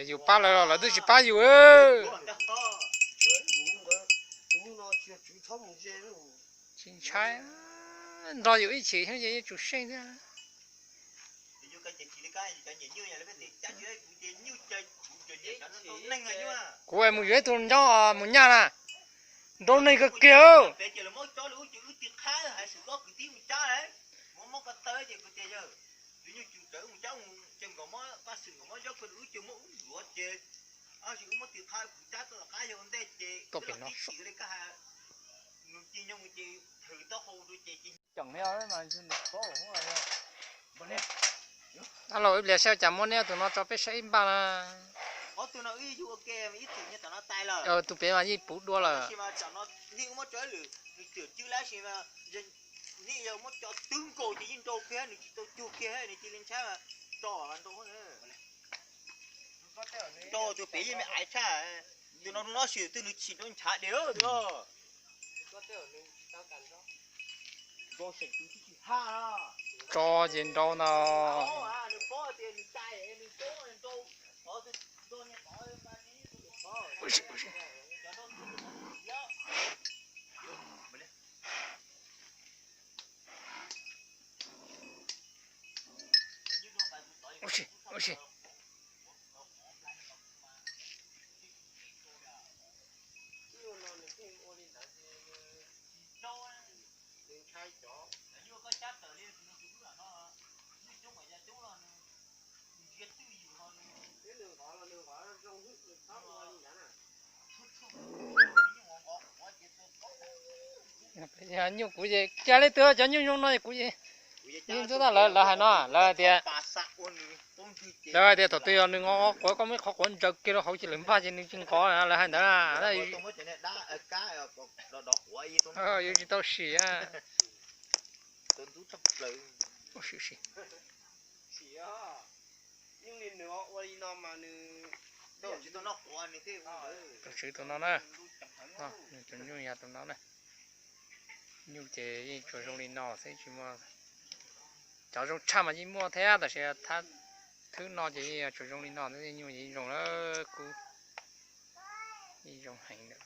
Yus pab lawv los lawv twb tsis pab yus. Tsis ntshai, nrog yus ib chim xyov ces yuav tsum seej thiab. Kuv mus yuav ib tug nyob mus nyaj na, nrau neeg kawg kiag. Tuaj pem no. Tab los ib pliag saib cas muab neb tus no tso peb saib ib npaj na. Tus pem mas yeej puv dua lawm. Tus pem yeej me aiv tshaj. Tus no no sim twb nws chim rau nchav dej lawm. Tso ces nrau ntag. Ua si, ua si. Nyuj kuv ces kiag li twg cov nyuj zoo no kuv yeej ntxub tag lawv, lawv hais no, lawv hais tias, lawv hais tias thaum twg yog nws nqov quav koj muab qhov quav ntsaws kiag rau hauv ces lawv npaj ces nws tsis nqov, lawv hais ntawd na. Yuav tsis tau sim. Tus tswv tus no na, nws tus nyuj yog tus no na. Nyuj ces yeej tsuas zoo li no xwb tsis muaj. Cov zoo tshaj mas yeej muaj thiab tab sis thwb no ces yeej tsuas zoo li no, nyuj yeej zoo lawm kub, yeej zoo heev lawm.